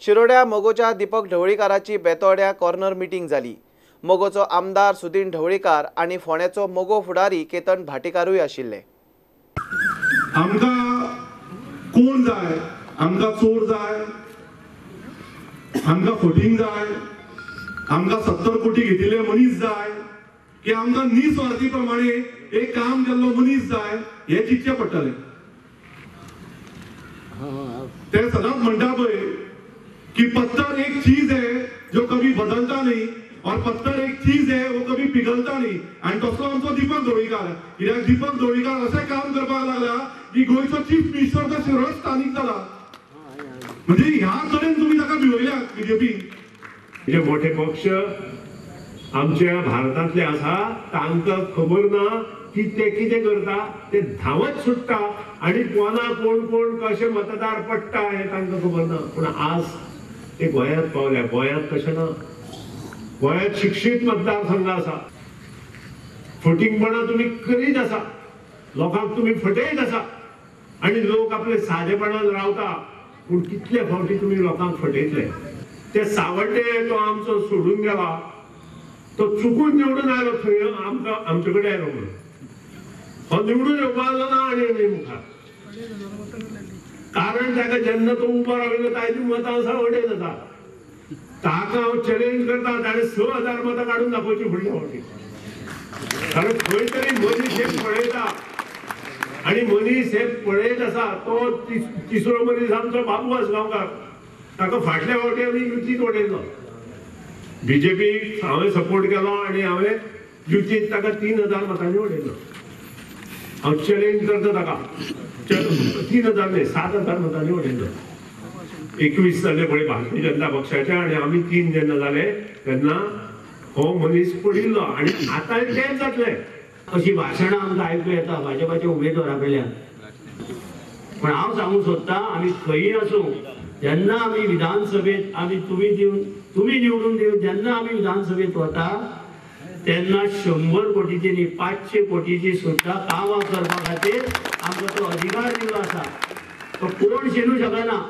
शिरोड्या मगोच्या Deepak ढवळीकाराची बेतोड्या corner meeting जाली. मगोचो आमदार सुदीन ढवळीकार आनी फोंड्याचो मगो फुडारी केतन भाटीकारूय आशिल्ले. आमकां कोण जाय? आमकां चोर जाय, आमकां फटींग जाय, आमकां 70 कोटी घेतिल्ले मनीस जाय, की आमकां निस्वार्थी प्रमाणे एक काम केल्लो मनीस जाय, हे चिंतचें पडटलें. ते सदांच म्हणटा पळय की पत्थर एक चीज है जो कभी बदलता नहीं और पत्थर एक चीज है वो कभी पिघलता नहीं. आनी तसलो आमचो दीपक ढवळीकार. कित्याक दीपक ढवळीकार अशें काम करपाक लागला की गोंयचो चीफ मिनिस्टर तो शिरोडा स्थानीक जाला. म्हणजे ह्या तरेन तुमी ताका भिवयल्यात बीजेपी. जे मोठे पक्ष आमच्या भारतांतले आसा तांकां खबर ना की ते कितें करता, ते धांवत सुट्टा आनी कोणा कोण कोण कशे मतदार पडटा हें तांकां खबर ना. पूण आज ते गोंयांत पावल्या. गोंयांत तशें ना. गोंयांत शिक्षीत मतदारसंघ आसा. फटींगपणां तुमी करीत आसा, लोकांक तुमी फटयत आसा आनी लोक आपले सादेपणान रावता. पूण कितले फावटी तुमी लोकांक फटयतले? ते सावड्डे तो आमचो सोडून गेला, तो चुकून निवडून आयलो थंय आमकां आमचे कडेन आयलो म्हणून हो निवडून येवपा आसलो ना. आनी मुखार कारण ताका जेन्ना तो उबो राविल्लो ताजी मतां आसा अडेच आसा. ताका हांव चॅलेंज करता, ताणें 6000 मतां काडून दाखोवची फुडल्या फावटी. कारण खंय तरी मनीस हे पळयता आनी मनीस हे पळयत आसा. तो तिसरो मनीस आमचो बाबू आसगांवकार, ताका फाटल्या फावटी आमी युतीत वडयल्लो. बीजेपीक हांवें सपोर्ट केलो आनी हांवें युतीत ताका 3000 मतांनी वडयलो. हांव चॅलेंज करता ताका, 3000 न्हय 7000 मतांनी वडयलो. 21 जाले पळय भारतीय जनता पक्षाचे आनी आमी 3 जेन्ना जाले तेन्ना हो मनीस पडिल्लो आनी आतां तेंच जातलें. अशी भाशणां आमकां आयकूं येता भाजपाच्या उमेदवारा कडल्यान. पूण हांव सांगूंक सोदतां, आमी खंयी आसूं, जेन्ना आमी विधानसभेत आमी तुमी निवडून दिवन जेन्ना आमी विधानसभेत वता तेन्ना 100 कोटीची न्ही 500 कोटीची सुद्दां कामां करपा खातीर आमकां तो अधिकार दिल्लो आसा. तो कोण शिनूं शकना.